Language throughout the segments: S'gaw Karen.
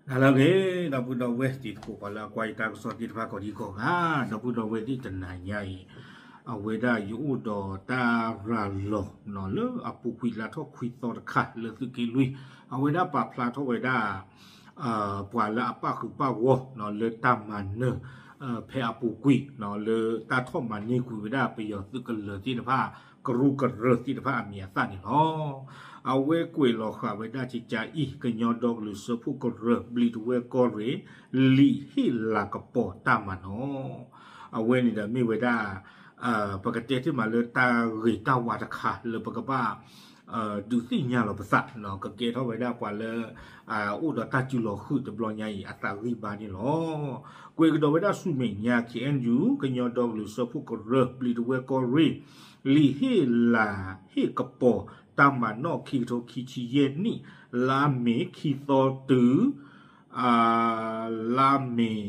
နလၢအဂ့ၤ ဒီပုၢ်ဒီဝဲၢ်တံၤသကိး ပှၤလၢအကွၢ်ယတၢ်ကစီၣ်သ့ၣ်တဖၣ်ကိးဒံကိးဂၤ ဒီပုၢ်ဒီဝဲၢ်သ့ၣ်တနၤညါအံၤ အဝဲဒၣ်ယအိၣ်ဒီးတၢ်ရၤလီၤနီၤ လၢအပူၤကွံာ်လါထီၣ်ခွံသီတခါလၢသုးက့လွံၢ် အဝဲဒၣ်ပာ်ဖျါထီၣ်ဝဲဒၣ် ပှၤလၢအပၣ်ဃုာ်ပၣ်ဂီၢ်နီၤ လၢတၢ်မၤနၢၤ ဖဲအပူၤကွံာ်နီၤ လၢတၢ်ထီၣ်မၤန့ၢ်ကွံာ်ဝဲဒၣ်ပယီၤသုးကလၢၤသ့ၣ်တဖၣ် ကရူၢ်ကရၢသ့ၣ်တဖၣ်အမံၤအသၣ်န့ၣ်လီၤ. အဝဲကွဲးလီၤဃာ်ဝဲဒၣ်ကကါအံၤ ကညီဒီကလုာ်စၢဖှိၣ်ကရၢ ဘျံးတဝဲၢ်ကီၢ်ရ့ၣ် လံာ်ဟ့ၣ်လၤကပီၤတၢ်မၤနီၣ် အဝဲန့ၣ်ဒီးမ့ၢ်ဝဲဒၣ် ပကတဲတ့ၢ်မးလၢတၢ်ဂ့ၤတၢ်ဝါတခါလၢပကဘၣ် ဒုးသ့ၣ်ညါလီၤပသးနီၤ ကကဲထီၣ်ဝဲဒၣ်ပှၤလၢ အိၣ်ဒီးတၢ်စုလီၤဃုာ်တဘျီညါအံၤ အသးဂံၢ်ဘါန့ၣ်လီၤ. ကွဲးကဒီးဝဲဒၣ်ဆူမဲာ်ညါ ခ့ၣ်အဲၣ်ယူၣ် ကညီဒီကလုာ်စၢဖှိၣ်ကရၢ ဘျံးတဝဲၢ်ကီၢ်ရ့ၣ် လံာ်ဟ့ၣ်လၤဟ့ၣ်ကပီၤတၢ်မၤနီၣ် ခံကထိခံဆံယဲၢ်နံၣ် လါမ့ၤခံသီတုၤ လါမ့ၤ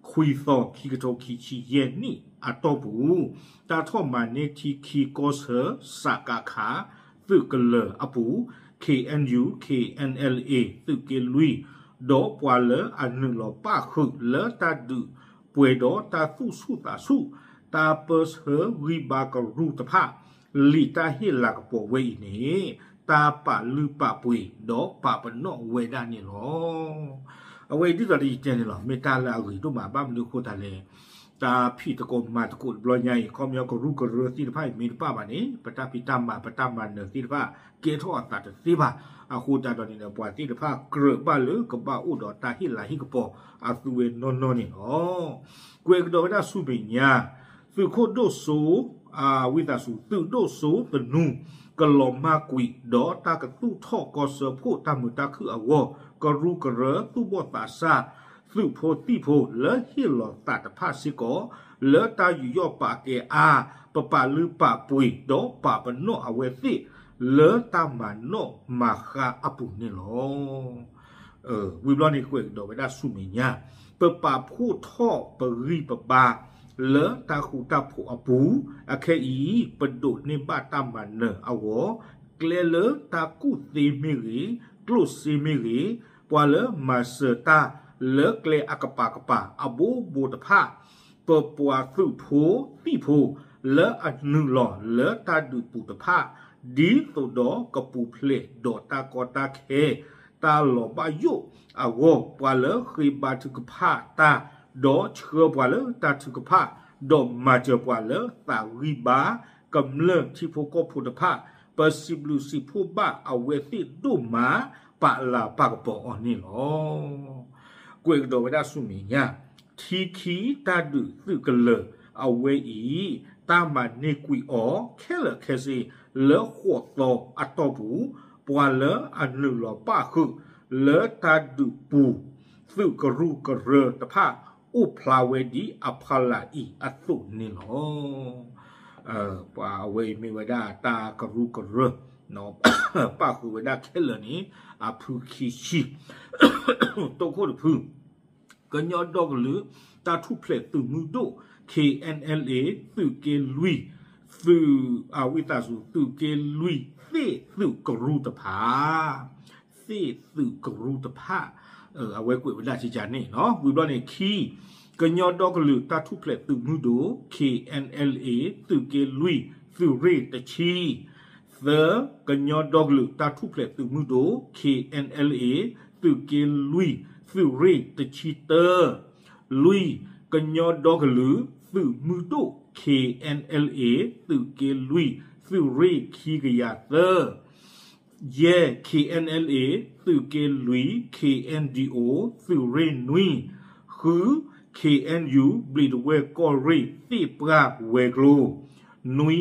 ခွံသီ ခံကထိခံဆံယဲၢ်နံၣ်အတီၢ်ပူၤ တၢ်ထီၣ်မၤန့ၢ်ထံခံကီၢ်ဆၢ စကခ သုးကလၢၤအပူၤ ခ့ၣ်အဲၣ်ယူၣ် ခ့ၣ်အဲၣ်အဲလ်အ့ သုးက့လွံၢ် ဒီးပှၤလၢအနုာ်လီၤပၣ်ဃုာ်လၢတၢ်ဒုးပှဲၤဒီးတၢ်သူၣ်ဆူၣ်သးဆူၣ် တၢ်ပၢဆှၢဂံၢ်ဘါကရူၢ်တဖၣ် လံာ်တၢ်ဟ့ၣ်လၤကပီၤဝဲအံၤန့ၣ် တၢ်ပာ်လုၢ်ပာ်ပှ့ၤဒီးပာ်ပနီၣ်ဝဲဒၣ်န့ၣ်လီၤ. အဝဲအံၤဒ်သိးဒီးယတဲန့ၣ်လီၤ မ့ၢ်တၢ်လၢအဂ့ၤဒိၣ်မး ဘၣ်မနုၤအဃိသတးလဲၣ် တၢ်ဖံးသကိးမၤသကိးတဘျီညါအံၤ ခီပညီကရူၢ်ကရၢသ့ၣ်တဖၣ်အံၤမ့ၢ်တဘၣ်ဘၣ်န့ၣ် ပတၢ်ဖံးတၢ်မၤ ပတၢ်မၤနၢၤသ့ၣ်တဖၣ် ကဲထီၣ်အသးတသ့ဘၣ်. အဃိသတးဒီးန့ၣ်ဒီး ပှၤသ့ၣ်တဖၣ်ကြၢးဘၣ်လၢကဘၣ်အိၣ်ဒီးတၢ်ဟ့ၣ်လၤဟ့ၣ်ကပီၤအသုဝဲနီၢ်နီၢ်န့ၣ်လီၤ. ကွဲးကဒီးဝဲဒၣ်ဆူမဲာ်ညါ သုးခိၣ်ဒိၣ်စိ ဝံသးစူၤ သုးဒိၣ်စိသနူ ကလီၤမၢ်ကွံာ်ဒီးတၢ်ကသူၣ်ထီၣ်ကီၢ်စၢဖှိၣ်တၢ်မုာ်တၢ်ခုၣ်အဂီၢ် ကရူၢ်ကရၢသူၣ်ဘီၣ်သးစၢ် သုးဖိသံၣ်ဖိလၢဟ့ၣ်လီၤသးတဖၣ်စ့ၢ်ကီး လၢတၢ်ယူးယီၣ်ပာ်ကဲအါ ပပာ်လုၢ်ပာ်ပှ့ၤဒီးပာ်ပနီၣ်အဝဲသ့ၣ် လၢတၢ်မၤနီၣ်မၤဃါအပူၤန့ၣ်လီၤ. ဝံၤဘျီန့ၣ်ကွဲးကဒီးဝဲဒၣ်ဆူမဲာ်ညါ ပပာ်ဖှိၣ်ထီၣ်ပဂံၢ်ပဘါ လၢတၢ်ဃူတၢ်ဖိးအပူၤ အခဲအံၤ ပဒိးန့ၢ်ဘၣ်တၢ်မၤနၢၤအဂီၢ် ကျဲလၢတၢ်ကူၣ်သ့မ့ၢ်ဂ့ၤ ကျိၣ်စ့မ့ၢ်ဂ့ၤ ပှၤလၢမၤစၢၤတၢ်လၢကျဲအကပၤကပၤအဘိဘိတဖၣ် ပပှၤသုးဖိသံၣ်ဖိ လၢအနုာ်လီၤလၢတၢ်ဒုးပူၤတဖၣ် ဒ်သိးဒီးကပူၤဖျဲးဒီးတၢ်ကီတၢ်ခဲ တၢ်လီၤဘၣ်ယိၣ်အဂီၢ် ပှၤလၢဃ့ဘါထုကဖၣ်တၢ် ဒီးဆှၢပှၤလၢတၢ်ထုကဖၣ် ဒီးမၤစၢၤပှၤလၢသးဂံၢ်ဘါ ကမျၢၢ်ထံဖိကီၢ်ဖိတဖၣ် ပစံးဘျုးစံးဖှိၣ်ဘၣ်အဝဲသ့ၣ်ဒိၣ်မး ပာ်လၤပာ်ကပီၤအီၤန့ၣ်လီၤ. ကွဲးကဒီးဝဲဒၣ်ဆူမဲာ်ညါ ထံခံတၢ်ဒုးသုးကလၢၤအဝဲအံၤ တၢ်မၤန့ၢ်ကွံာ်အီၤခဲလၢာ်ခဲဆ့ လၢဃိးသီအတီၢ်ပူၤ ပှၤလၢအနုာ်လီၤပၣ်ဃုာ် လၢတၢ်ဒုးပူၤ သုးကရူၢ်ကရၢတဖၣ် အိၣ်ဖျါဝဲဒ်အဖီလာ်အံၤအသိးန့ၣ်လီၤ. ပှၤအဝဲအံၤမ့ၢ်ဝဲဒၣ်တၢ်ကရူၢ်ကရၢ ပၣ်ဃုာ်ဝဲဒၣ်ခဲလၢာ်န့ၣ် အဖုခံဆံ တိခိၣ်တဖု ကညီဒီကလုာ်တၢ်ထူၣ်ဖျဲးသုးမုၢ်ဒိၣ် ခ့ၣ်အဲၣ်အဲၣ်လ်အ့ သုးက့လွံၢ် သုး ဝံသးစူၤ သုးက့လွံၢ် သ့ၣ်သုးကရူၢ်တဖၣ် သ့ၣ်သုးကရူၢ်တဖၣ် အဝဲကွဲးဝဲဒၣ်ကကါန့ၣ်လီၤ. ဝံၤဘျီန့ၣ် ခံ ကညီဒီကလုာ်တၢ်ထူၣ်ဖျဲးသုးမုၢ်ဒိၣ် ခ့ၣ်အဲၣ်အဲၣ်လ်အ့ သုးက့လွံၢ် သုးရ့ၣ်တဆံ သၢ ကညီဒီကလုာ်တၢ်ထူၣ်ဖျဲးသုးမုၢ်ဒိၣ် ခ့ၣ်အဲၣ်အဲၣ်လ်အ့ သုးက့လွံၢ် သုးရ့ၣ်တဆံတၢ လွံၢ် ကညီဒီကလုာ်သုးမုၢ်ဒိၣ် ခ့ၣ်အဲၣ်အဲၣ်လ်အ့ သုးက့လွံၢ် သုးရ့ၣ်ခံကယၤသၢ ယဲၢ် ခ့ၣ်အဲၣ်အဲၣ်လ်အ့ သုးက့လွံၢ် ခ့ၣ်အဲၣ်ဒံၣ်အိၣ် သုးရ့ၣ်နွံ ဃု ခ့ၣ်အဲၣ်ယူၣ် ဘျံးတဝဲၢ်ကီၢ်ရ့ၣ်သ့ၣ်ပှၢ်ဝဲၤကျိၤ နွံ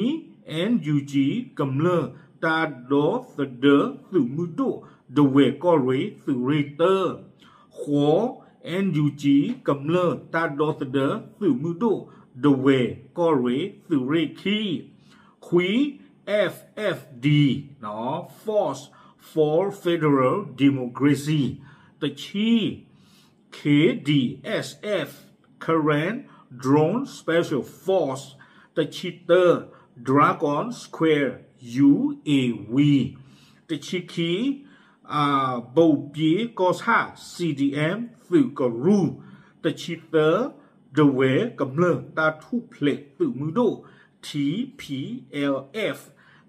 အ့ၣ်ယူၣ်ကၠံ ကမျၢၢ်တၢ်ဒီသဒၢသုးမုၢ်ဒိၣ် ဒဝဲၢ်ကီၢ်ရ့ၣ် သုးရ့ၣ်တၢ ဃိး အ့ၣ်ယူၣ်ကၠံ ကမျၢၢ်တၢ်ဒီသဒၢသုးမုၢ်ဒိၣ် ဒဝဲၢ်ကီၢ်ရ့ၣ် သုးရ့ၣ်ခံ ခွံ F F D Force for Federal Democracy တဆံ K D S F Karen Drone Special Force တဆံတၢ Dragon Square ယူၣ်အ့ၣ်ဝံၤ, တဆံခံ ဘိၣ်ပၠ့ကီၢ်ဆၣ် C D M သုးကရူၢ်, တဆံသၢ ဒဝဲကမျၢၢ်တၢ်ထူၣ်ဖျဲးသုးမုၢ်ဒိၣ် T P L F,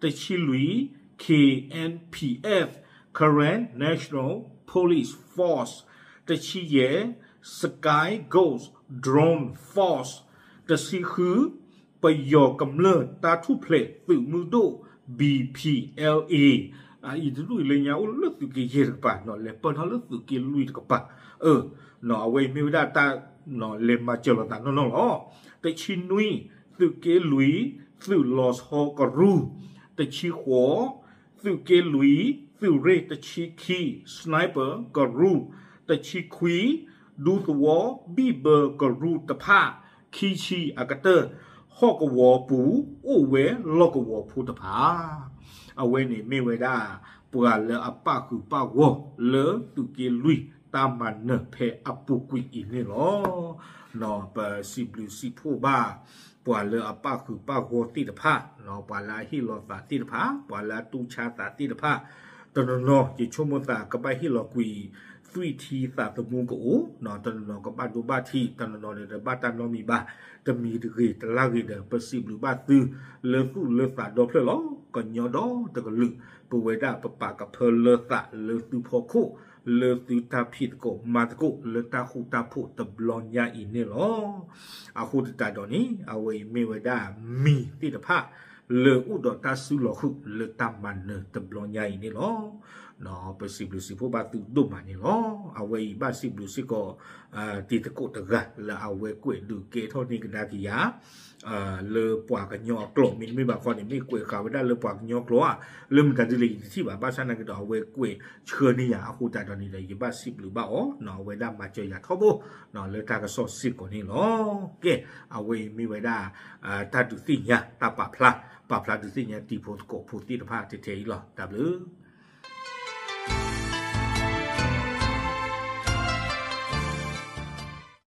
တဆံလွံၢ် K N P F, Karen National Police Force, တဆံယဲၢ် Sky Ghost Drone Force, တဆံဃု ပယီၤကမျၢၢ်တၢ်ထူၣ်ဖျဲးသုးမုၢ်ဒိၣ် B P L A, အအံၤတဒူၣ်အံၤလၢညါအိၣ်လၢသုးက့ယဲၢ်တကပၤ လဲၤပၢၢ်ထီၣ်လၢသုးက့လွံၢ်တကပၤ, အၢ အဝဲအံၤမ့ၢ်ဝဲဒၣ်တၢ် လဲၤမၤစၢၤလိာ်သးနီၢ်နီၢ်လီၤ. တဆံနွံ သုးက့လွံၢ် သုးလီၤဆီကရူၢ်, တဆံဃိး သုးက့လွံၢ် သုးရ့ၣ်တဆံခံ Sniper ကရူၢ်, တဆံခွံ ဒူသဝီဘံၣ်ဘၢကရူၢ်တဖၣ်, ခံဆံအကတၢၢ် ဟီၣ်ကဝီၤပူၤ အိၣ်ဝဲလီၢ်ကဝီၤဖိတဖၣ်, အဝဲန့ၣ်မ့ၢ်ဝဲဒၣ် ပှၤလၢအပၣ်ဃုာ်ပၣ်ဂီၢ်လၢသုးက့လွံၢ်တၢ်မၤနၢၤဖဲအပူၤကွံာ်အံၤန့ၣ်လီၤ. ပစံးဘျုးစံးဖှိၣ်ဘၣ် ပှၤလၢအပၣ်ဃုာ်ပၣ်ဂီၢ်သ့ၣ်တဖၣ်, ပှၤလၢအဟ့ၣ်လီၤသးသ့ၣ်တဖၣ်, ပှၤလၢအတူၢ်ဆါသးသ့ၣ်တဖၣ်, တနီၤနီၤ ယဆိကမိၣ်သးကဘၣ်ဟ့ၣ်လီၤကွံာ် သွံၣ်ထံသးသမူကအိၣ်, တနီၤနီၤကဘၣ်ဒိဘၣ်ထံး, တနီၤနီၤဒီးတဘၣ်တၢ်နီတမံၤဘၣ်, တမံၤတဂ့ၤတလါဂ့ၤဒီး ပစံးဘျုးဘၣ်သု လၢသူၣ်လၢသးဒီဖျၢၣ်လီၤ. ကညီဒီတကလုာ် ပဝဲဒၣ်ပပာ်ကဖၢလၢသးလၢသုဖီခိၣ်, လၢသုတၢ်ဖံးသကိးမၤသကိး လၢတၢ်ဃူတၢ်ဖိးတဘျီညါအံၤန့ၣ်လီၤ. အဃိသတးဒီးန့ၣ် အဝဲအံၤမ့ၢ်ဝဲဒၣ်မံၤသ့ၣ်တဖၣ် လၢအိၣ်ဒီးတၢ်စုလီၤဃုာ်လၢတၢ်မၤနၢၤတဘျီညါအံၤန့ၣ်လီၤ. ပစံးဘျုးစံးဖှိၣ်ဘၣ်သုဒိၣ်မးန့ၣ်လီၤ. အဝဲအံၤဘၣ်စံးဘျုးစ့ၢ်ကီး တံၤသကိးတဂၤလၢအဝဲကွဲးဒုးကဲထီၣ်န့ၢ်ကဒါက့ၤယၤ လၢပှၤကညီအကျိာ်, မ့တမ့ၢ်ဘၣ်ခီန့ၣ် မ့ၢ်ကွဲးဃာ်ဝဲဒၣ်လၢပှၤကညီကျိာ်ဧါ, လၢမတၤဒ်လဲၣ်ယတထံၣ်ဘၣ်, ဘၣ်ဆၣ်သနာ်က့ဒီး အဝဲကွဲးဆှၢန့ၢ်ယၤအဃိသတးဒီးန့ၣ်ဒီး ယဘၣ်စံးဘျုးဘၣ်အီၤ, အဝဲဒၣ်မၤစၢၤယၤထီဘိ လၢတၢ်ကစီၣ်စ့ၢ်ကီးန့ၣ်လီၤ. ကဲ, အဝဲအံၤမ့ၢ်ဝဲဒၣ် တၢ်ဒုးသ့ၣ်ညါ တၢ်ပာ်ဖျါ, ပာ်ဖျါဒုးသ့ၣ်ညါတံၤဖိသကိးဖိသ့ၣ်တဖၣ်ထဲထဲအံၤလီၤ. တၢ်ဘျုး